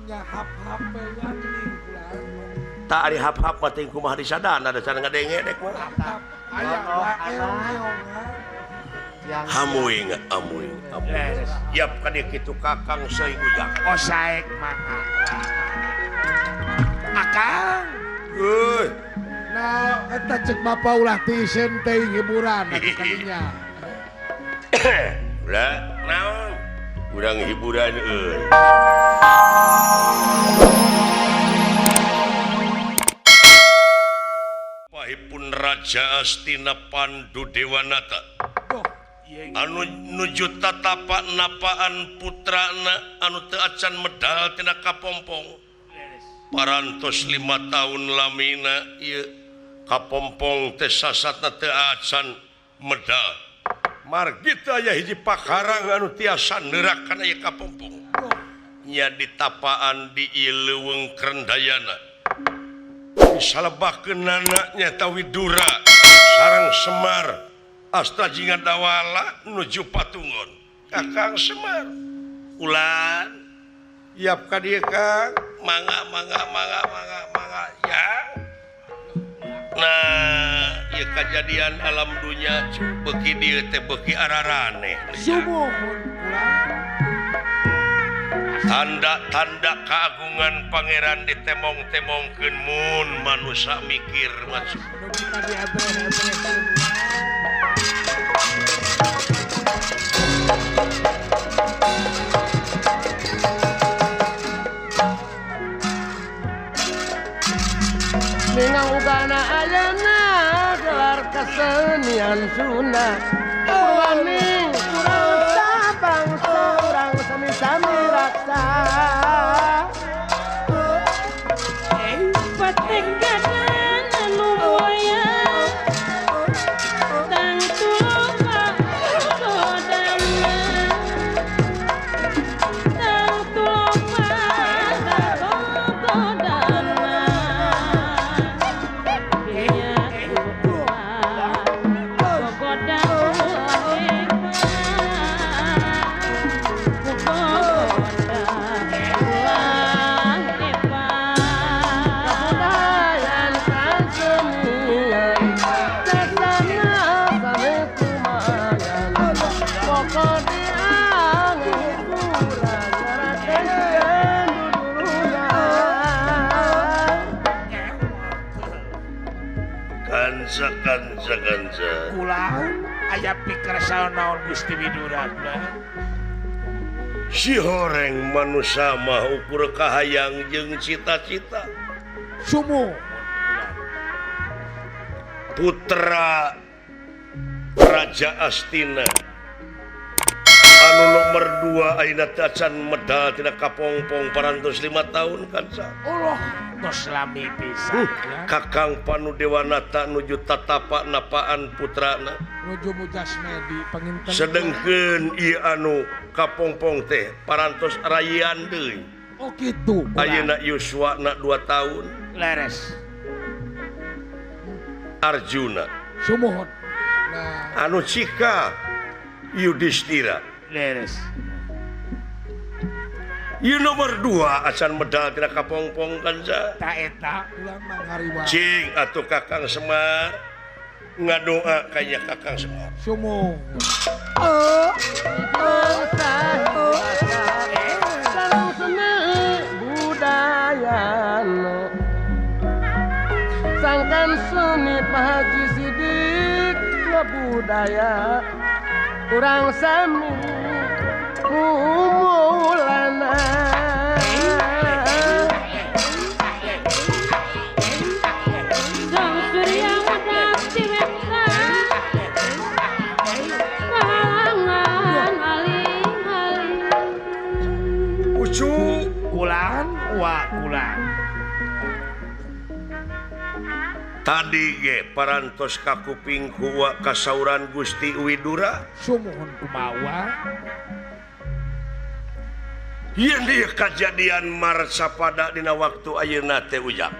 Nya hap-hap geuning kula. Tah ari hap-hap mah teuing kumaha disadana da can ngadenge dek mah. Aya Hamuing amuing amuing. Yap ka dieu kitu Kakang Seuing Ujang. Oh saek mangga. Akang. Euy. Nah, eta cek bapa ulah tiiseun teuing hiburan atuh kadinya. Ulah naon? Urang hiburan euy. Pahipun Raja Astina Pandu Dewanata. Anu nuju tatapak napaan putrana anu teu acan medal tina kapompong. Parantos 5 tahun lamina ieu kapompong teh sasatna teu acan medal. Margi teu aya hiji pakarang anu tiasa neurak kana ieu kapompong. Nya ditapaan di ieu leuweung Krendayana. Disalebakeunana nyaeta Widura sareng Semar Asta Jinga Dawala nuju patungon. Kakang Semar ulan yap ka dieu Kang mangga mangga mangga mangga mangga ya. Nah, ieu kajadian alam dunya beuki dieu teh beuki araraneh. Sumuhun kula. Tanda-tanda keagungan pangeran ditemong-temongkeun mun manusa mikir maksud. Minang ugana ayana gelar kesenian Sunda. Purwaning urang sabangsa urang sami-sami raksa. Patinggalan anu buaya tangtu godana tangtu godana Kanca Kulang aya pikersa naon Gusti Widura kula. Si horeng manusa mah ukur kahayang jeung cita-cita. Sumuhun. Putra Raja Astina anu nomor 2 ayeuna teu acan medal tina kapongpong parantos 5 tahun kanca. Allah tos lami pisan. Kakang Panu Dewanata nuju tatapak napaan putrana nuju mujasmedi panginten. Sedengkeun ieu anu kapongpong teh parantos rayian deui. Oh kitu. Ayeuna yuswana 2 tahun. Leres. Arjuna. Sumuhun. Nah. Anu cika Yudhistira. Leres. Ieu nomor 2 acan medal tina kapongpong kanca. Ta eta ulang manghariwa. Cing atuh Kakang Semar ngadoa ka nya Kakang Semar. Sumuhun. Oh, oh, sareng seni budayana. Sangkan seni Pak Haji Sidik budaya urang sami kumulana. Sang Surya muda diweta kahalangan aling-aling. Ucu kulan wa kulan. Tadi ge parantos kakuping kuwa kasauran Gusti Widura. Sumuhun kumawa. Yen ieu kajadian marsapada dina waktu ayeuna teh Ujang.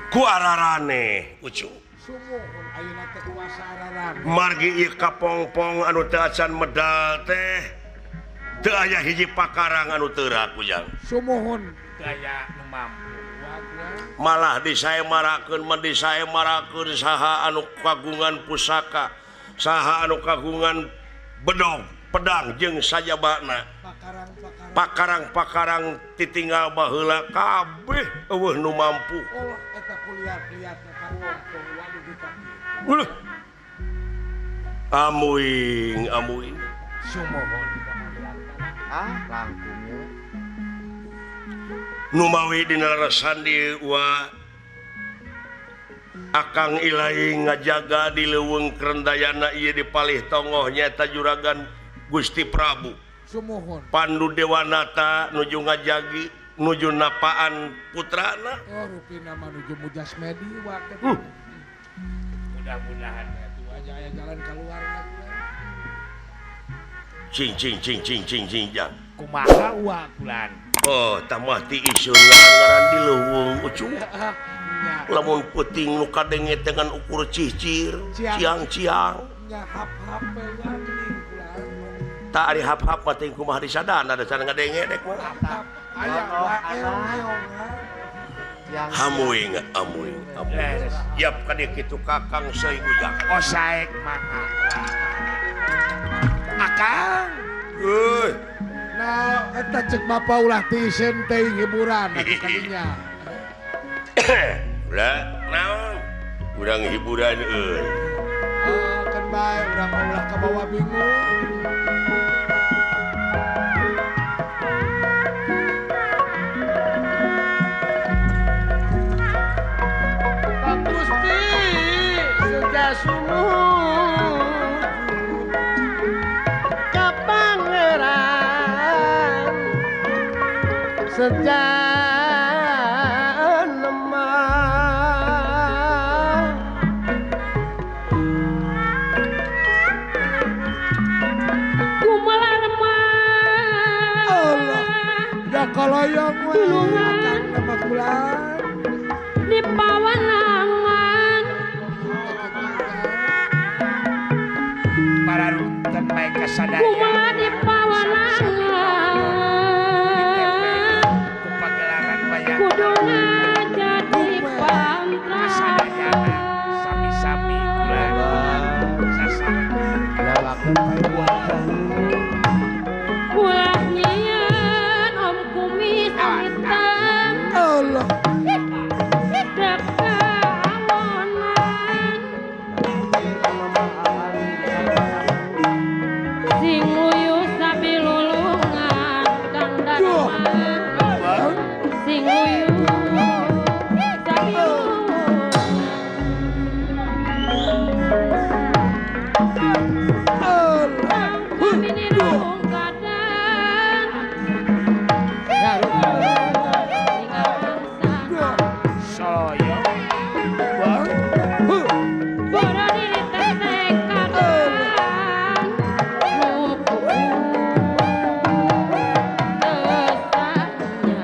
Ku ararane Ucu. Sumuhun ayeuna teh kuasa ararane. Margi ieu kapongpong anu teu acan medal teh Teu aya hiji pakarang anu teu ujang. Sumuhun teu aya nu mampu. Malah disaemarakeun mah disaemarakeun saha anu kagungan pusaka, saha anu kagungan bedog, pedang jeung sajabana. Pakarang-pakarang titinggal baheula kabeh eueuh nu mampu. Oh, eta kuliah-kuliah waduh. Amuing, amuing. Sumuhun. Ah, langkung ya. Numawi dina rasandi wa Akang Ilahi ngajaga di leuweung Krendayana ieu di palih tongoh nyaeta Juragan Gusti Prabu. Sumuhun. Pandu Dewanata nuju ngajagi nuju napaan putrana. Oh, rupina mah nuju mujasmedi wa. Mudah-mudahan atuh aja aya jalan keluar. Cing cing cing cing cing cing jang. Kumaha wa kulan. Oh, tambah ti isun ngaran di leuweung ucung. Lamun peuting nu kadenge teh ngan ukur cicir, ciang-ciang. Nya hap-hap we geuning kulan. Tak ari hap-hap mah teh kumaha disadana da can ngadenge dek mah. Aya wa eong-eong. Hamuing, amuing, amuing. Yap ka dieu kitu Kakang Seuy Ujang. Oh, saek mangga. Akang. Euy. Nah, eta cek bapa ulah tiiseun teuing hiburan atuh kadinya. Ulah naon? Urang hiburan euy. Oh, kan bae urang mah ulah kabawa bingung. Pak Gusti sudah sumuh ka pangeran sejak lemah kumaha remah Allah da kaloyong we akang nama kulan di pawanangan para runten bae kasadaya kumaha di pawanangan ku pagelaran wayang kudu ngajadi pantra kasadayana sami-sami kulan sasarengan ulah nyieun om kumis hitam Allah dek kawonan sing uyuh sabilulungan Kang Darma sing uyuh sabilulungan Allah Minirung kadan soyo Boro diri tesek kadan nuku tesanya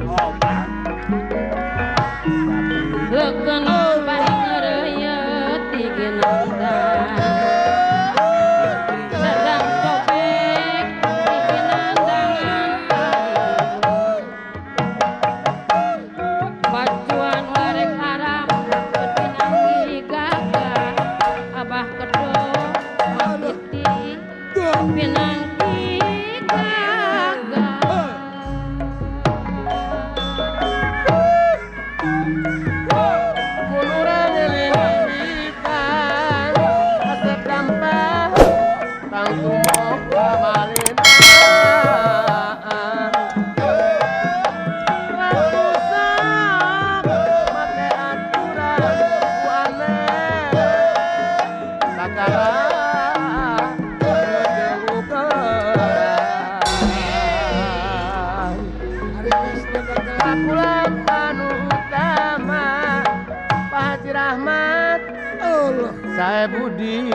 obat leukeun bari ngeureuyeut diginandan sedang cobek diginandangan pacuan warek haram pinanggi gagah abah kedo makiti pinanggi gagah Kulurang lilitan asep rampah tangtumo pamalinaan ratusan make aturan ku aneh sakarang jauh kerang Ari geus ngegelan Kapulang anu utama Pak Haji Rahmat Allah Saya Budi.